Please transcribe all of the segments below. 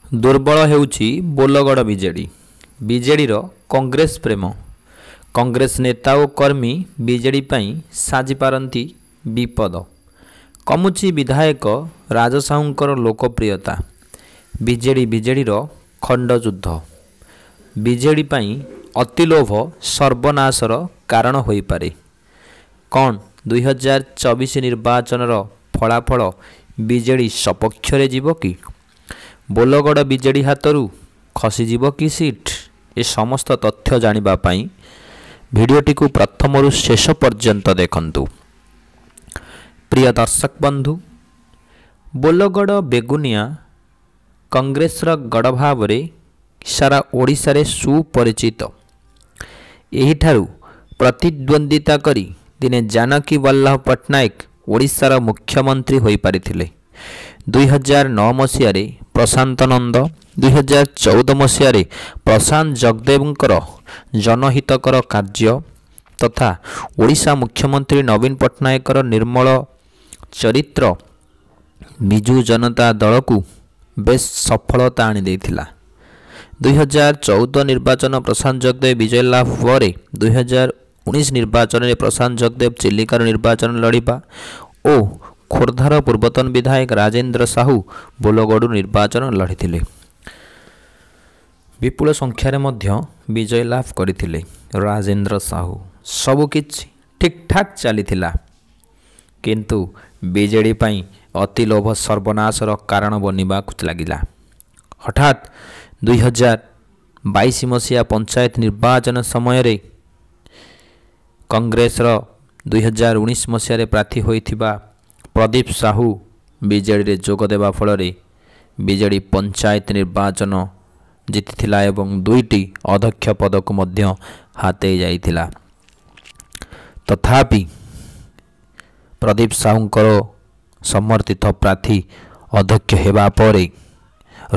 ଦୁର୍ବଳ ହେଉଛି ବୋଲଗଡ଼ ବିଜେଡ଼ି। ବିଜେଡ଼ିର କଂଗ୍ରେସ ପ୍ରେମ। କଂଗ୍ରେସ ନେତା ଓ କର୍ମୀ ବିଜେଡ଼ି ପାଇଁ ସାଜିପାରନ୍ତି ବିପଦ। କମୁଛି ବିଧାୟକ ରାଜ ସାହୁଙ୍କର ଲୋକପ୍ରିୟତା। ବିଜେଡ଼ି ବିଜେଡ଼ିର ଖଣ୍ଡଯୁଦ୍ଧ। ବିଜେଡ଼ି ପାଇଁ ଅତିଲୋଭ ସର୍ବନାଶର କାରଣ ହୋଇପାରେ। କ'ଣ 2024 ନିର୍ବାଚନର ଫଳାଫଳ ବିଜେଡ଼ି ସପକ୍ଷରେ ଯିବ କି? ବୋଲଗଡ଼ ବିଜେଡ଼ି ହାତରୁ ଖସିଯିବ କି ସିଟ୍? ଏ ସମସ୍ତ ତଥ୍ୟ ଜାଣିବା ପାଇଁ ଭିଡ଼ିଓଟିକୁ ପ୍ରଥମରୁ ଶେଷ ପର୍ଯ୍ୟନ୍ତ ଦେଖନ୍ତୁ। ପ୍ରିୟ ଦର୍ଶକ ବନ୍ଧୁ, ବୋଲଗଡ଼ ବେଗୁନିଆ କଂଗ୍ରେସର ଗଡ଼ ଭାବରେ ସାରା ଓଡ଼ିଶାରେ ସୁପରିଚିତ। ଏହିଠାରୁ ପ୍ରତିଦ୍ୱନ୍ଦ୍ୱିତା କରି ଦିନେ ଜାନକୀ ବଲ୍ଲଭ ପଟ୍ଟନାୟକ ଓଡ଼ିଶାର ମୁଖ୍ୟମନ୍ତ୍ରୀ ହୋଇପାରିଥିଲେ। 2009 ମସିହାରେ ପ୍ରଶାନ୍ତ ନନ୍ଦ, 2014 ମସିହାରେ ପ୍ରଶାନ୍ତ ଜଗଦେବଙ୍କର ଜନହିତକର କାର୍ଯ୍ୟ ତଥା ଓଡ଼ିଶା ମୁଖ୍ୟମନ୍ତ୍ରୀ ନବୀନ ପଟ୍ଟନାୟକର ନିର୍ମଳ ଚରିତ୍ର ବିଜୁ ଜନତା ଦଳକୁ ବେଶ୍ ସଫଳତା ଆଣିଦେଇଥିଲା। 2014 ନିର୍ବାଚନ ପ୍ରଶାନ୍ତ ଜଗଦେବ ବିଜୟ ଲାଭ ପରେ 2019 ନିର୍ବାଚନରେ ପ୍ରଶାନ୍ତ ଜଗଦେବ ଚିଲିକାରୁ ନିର୍ବାଚନ ଲଢ଼ିବା ଓ ଖୋର୍ଦ୍ଧାର ପୂର୍ବତନ ବିଧାୟକ ରାଜେନ୍ଦ୍ର ସାହୁ ବୋଲଗଡ଼ରୁ ନିର୍ବାଚନ ଲଢ଼ିଥିଲେ। ବିପୁଳ ସଂଖ୍ୟାରେ ମଧ୍ୟ ବିଜୟ ଲାଭ କରିଥିଲେ ରାଜେନ୍ଦ୍ର ସାହୁ। ସବୁକିଛି ଠିକ୍ଠାକ୍ ଚାଲିଥିଲା, କିନ୍ତୁ ବିଜେଡ଼ି ପାଇଁ ଅତି ଲୋଭ ସର୍ବନାଶର କାରଣ ବନିବାକୁ ଲାଗିଲା। ହଠାତ୍ 2022 ମସିହା ପଞ୍ଚାୟତ ନିର୍ବାଚନ ସମୟରେ କଂଗ୍ରେସର 2019 ମସିହାରେ ପ୍ରାର୍ଥୀ ହୋଇଥିବା ପ୍ରଦୀପ ସାହୁ ବିଜେଡ଼ିରେ ଯୋଗ ଦେବା ଫଳରେ ବିଜେଡ଼ି ପଞ୍ଚାୟତ ନିର୍ବାଚନ ଜିତିଥିଲା ଏବଂ 2ଟି ଅଧ୍ୟକ୍ଷ ପଦକୁ ମଧ୍ୟ ହାତେଇ ଯାଇଥିଲା। ତଥାପି ପ୍ରଦୀପ ସାହୁଙ୍କର ସମର୍ଥିତ ପ୍ରାର୍ଥୀ ଅଧ୍ୟକ୍ଷ ହେବା ପରେ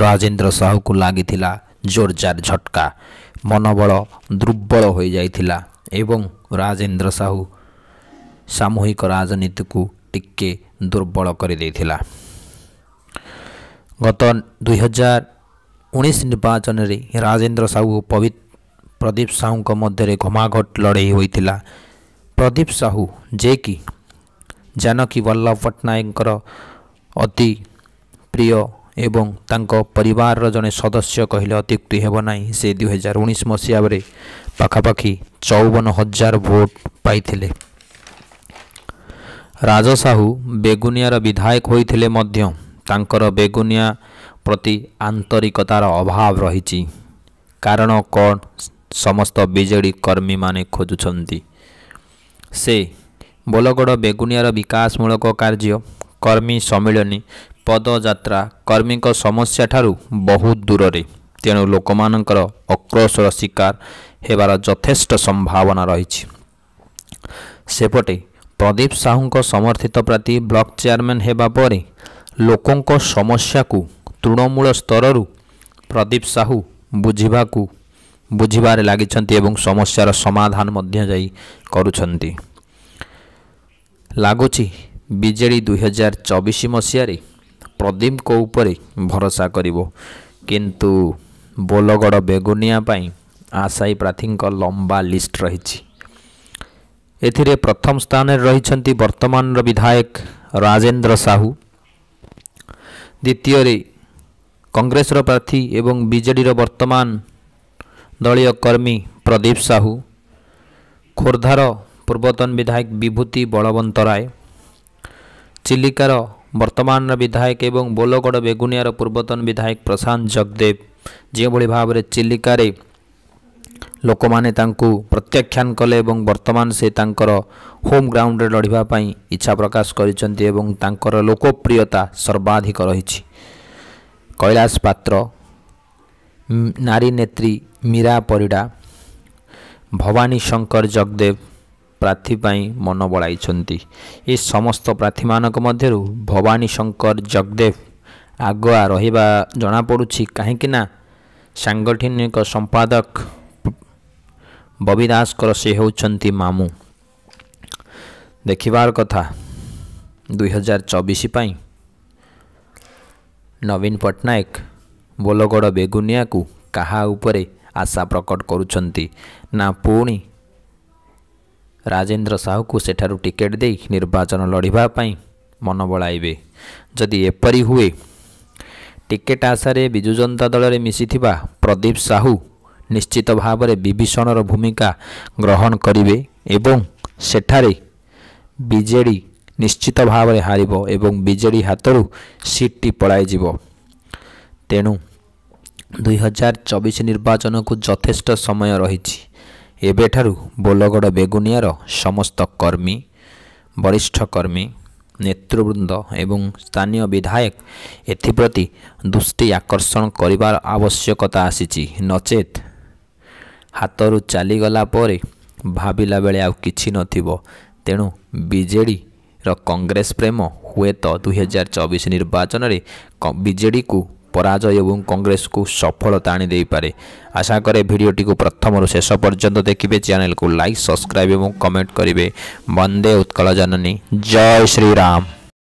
ରାଜେନ୍ଦ୍ର ସାହୁକୁ ଲାଗିଥିଲା ଜୋରଜାର ଝଟକା। ମନୋବଳ ଦୁର୍ବଳ ହୋଇଯାଇଥିଲା ଏବଂ ରାଜେନ୍ଦ୍ର ସାହୁ ସାମୂହିକ ରାଜନୀତିକୁ ଟିକେ ଦୁର୍ବଳ କରିଦେଇଥିଲା। ଗତ 2019 ନିର୍ବାଚନରେ ରାଜେନ୍ଦ୍ର ସାହୁ ଓ ପ୍ରଦୀପ ସାହୁଙ୍କ ମଧ୍ୟରେ ଘମାଘୋଟ ଲଢ଼େଇ ହୋଇଥିଲା। ପ୍ରଦୀପ ସାହୁ, ଯିଏକି ଜାନକୀ ବଲ୍ଲଭ ପଟ୍ଟନାୟକଙ୍କର ଅତି ପ୍ରିୟ ଏବଂ ତାଙ୍କ ପରିବାରର ଜଣେ ସଦସ୍ୟ କହିଲେ ଅତ୍ୟୁକ୍ତି ହେବ ନାହିଁ, ସେ 2019 ମସିହାରେ ପାଖାପାଖି 54,000 ଭୋଟ ପାଇଥିଲେ। ରାଜ ସାହୁ ବେଗୁନିଆର ବିଧାୟକ ହୋଇଥିଲେ ମଧ୍ୟ ତାଙ୍କର ବେଗୁନିଆ ପ୍ରତି ଆନ୍ତରିକତାର ଅଭାବ ରହିଛି। କାରଣ କ'ଣ ସମସ୍ତ ବିଜେଡ଼ି କର୍ମୀମାନେ ଖୋଜୁଛନ୍ତି। ସେ ବୋଲଗଡ଼ ବେଗୁନିଆର ବିକାଶମୂଳକ କାର୍ଯ୍ୟ, କର୍ମୀ ସମ୍ମିଳନୀ, ପଦଯାତ୍ରା, କର୍ମୀଙ୍କ ସମସ୍ୟାଠାରୁ ବହୁତ ଦୂରରେ। ତେଣୁ ଲୋକମାନଙ୍କର ଆକ୍ରୋଶର ଶିକାର ହେବାର ଯଥେଷ୍ଟ ସମ୍ଭାବନା ରହିଛି। ସେପଟେ ପ୍ରଦୀପ ସାହୁଙ୍କ ସମର୍ଥିତ ପ୍ରାର୍ଥୀ ବ୍ଲକ ଚେୟାରମ୍ୟାନ୍ ହେବା ପରେ ଲୋକଙ୍କ ସମସ୍ୟାକୁ ତୃଣମୂଳ ସ୍ତରରୁ ପ୍ରଦୀପ ସାହୁ ବୁଝିବାରେ ଲାଗିଛନ୍ତି ଏବଂ ସମସ୍ୟାର ସମାଧାନ ମଧ୍ୟ ଯାଇ କରୁଛନ୍ତି। ଲାଗୁଛି ବିଜେଡ଼ି 2024 ମସିହାରେ ପ୍ରଦୀପଙ୍କ ଉପରେ ଭରସା କରିବ। କିନ୍ତୁ ବୋଲଗଡ଼ ବେଗୁନିଆ ପାଇଁ ଆଶାୟୀ ପ୍ରାର୍ଥୀଙ୍କ ଲମ୍ବା ଲିଷ୍ଟ ରହିଛି। ଏଥିରେ ପ୍ରଥମ ସ୍ଥାନରେ ରହିଛନ୍ତି ବର୍ତ୍ତମାନର ବିଧାୟକ ରାଜେନ୍ଦ୍ର ସାହୁ, ଦ୍ୱିତୀୟରେ କଂଗ୍ରେସର ପ୍ରାର୍ଥୀ ଏବଂ ବିଜେଡ଼ିର ବର୍ତ୍ତମାନ ଦଳୀୟ କର୍ମୀ ପ୍ରଦୀପ ସାହୁ, ଖୋର୍ଦ୍ଧାର ପୂର୍ବତନ ବିଧାୟକ ବିଭୂତି ବଳବନ୍ତ ରାୟ, ଚିଲିକାର ବର୍ତ୍ତମାନର ବିଧାୟକ ଏବଂ ବୋଲଗଡ଼ ବେଗୁନିଆର ପୂର୍ବତନ ବିଧାୟକ ପ୍ରଶାନ୍ତ ଜଗଦେବ। ଯେଉଁଭଳି ଭାବରେ ଚିଲିକାରେ ଲୋକମାନେ ତାଙ୍କୁ ପ୍ରତ୍ୟାଖ୍ୟାନ କଲେ ଏବଂ ବର୍ତ୍ତମାନ ସେ ତାଙ୍କର ହୋମ୍ ଗ୍ରାଉଣ୍ଡରେ ଲଢ଼ିବା ପାଇଁ ଇଚ୍ଛା ପ୍ରକାଶ କରିଛନ୍ତି ଏବଂ ତାଙ୍କର ଲୋକପ୍ରିୟତା ସର୍ବାଧିକ ରହିଛି। କୈଳାସ ପାତ୍ର, ନାରୀ ନେତ୍ରୀ ମୀରା ପରିଡ଼ା, ଭବାନୀ ଶଙ୍କର ଜଗଦେବ ପ୍ରାର୍ଥୀ ପାଇଁ ମନ ବଳାଇଛନ୍ତି। ଏ ସମସ୍ତ ପ୍ରାର୍ଥୀମାନଙ୍କ ମଧ୍ୟରୁ ଭବାନୀ ଶଙ୍କର ଜଗଦେବ ଆଗୁଆ ରହିବା ଜଣାପଡ଼ୁଛି, କାହିଁକି ନା ସାଙ୍ଗଠନିକ ସମ୍ପାଦକ ବବି ଦାସଙ୍କର ସେ ହେଉଛନ୍ତି ମାମୁଁ। ଦେଖିବାର କଥା 2024 ପାଇଁ ନବୀନ ପଟ୍ଟନାୟକ ବୋଲଗଡ଼ ବେଗୁନିଆକୁ କାହା ଉପରେ ଆଶା ପ୍ରକଟ କରୁଛନ୍ତି, ନା ପୁଣି ରାଜେନ୍ଦ୍ର ସାହୁକୁ ସେଠାରୁ ଟିକେଟ୍ ଦେଇ ନିର୍ବାଚନ ଲଢ଼ିବା ପାଇଁ ମନ ବଳାଇବେ? ଯଦି ଏପରି ହୁଏ, ଟିକେଟ୍ ଆଶାରେ ବିଜୁ ଜନତା ଦଳରେ ମିଶିଥିବା ପ୍ରଦୀପ ସାହୁ ନିଶ୍ଚିତ ଭାବରେ ବିଭୀଷଣର ଭୂମିକା ଗ୍ରହଣ କରିବେ ଏବଂ ସେଠାରେ ବିଜେଡ଼ି ନିଶ୍ଚିତ ଭାବରେ ହାରିବ ଏବଂ ବିଜେଡ଼ି ହାତରୁ ସିଟ୍ଟି ପଳାଇଯିବ। ତେଣୁ 2024 ନିର୍ବାଚନକୁ ଯଥେଷ୍ଟ ସମୟ ରହିଛି। ଏବେଠାରୁ ବୋଲଗଡ଼ ବେଗୁନିଆର ସମସ୍ତ କର୍ମୀ, ବରିଷ୍ଠ କର୍ମୀ, ନେତୃବୃନ୍ଦ ଏବଂ ସ୍ଥାନୀୟ ବିଧାୟକ ଏଥିପ୍ରତି ଦୃଷ୍ଟି ଆକର୍ଷଣ କରିବାର ଆବଶ୍ୟକତା ଆସିଛି। ନଚେତ୍ ହାତରୁ ଚାଲିଗଲା ପରେ ଭାବିଲା ବେଳେ ଆଉ କିଛି ନଥିବ। ତେଣୁ ବିଜେଡ଼ିର କଂଗ୍ରେସ ପ୍ରେମ ହୁଏତ 2024 ନିର୍ବାଚନରେ ବିଜେଡ଼ିକୁ ପରାଜୟ ଏବଂ କଂଗ୍ରେସକୁ ସଫଳତା ଆଣିଦେଇପାରେ। ଆଶା କରେ ଭିଡ଼ିଓଟିକୁ ପ୍ରଥମରୁ ଶେଷ ପର୍ଯ୍ୟନ୍ତ ଦେଖିବେ, ଚ୍ୟାନେଲକୁ ଲାଇକ୍, ସବସ୍କ୍ରାଇବ୍ ଏବଂ କମେଣ୍ଟ କରିବେ। ବନ୍ଦେ ଉତ୍କଳ ଜନନୀ, ଜୟ ଶ୍ରୀରାମ।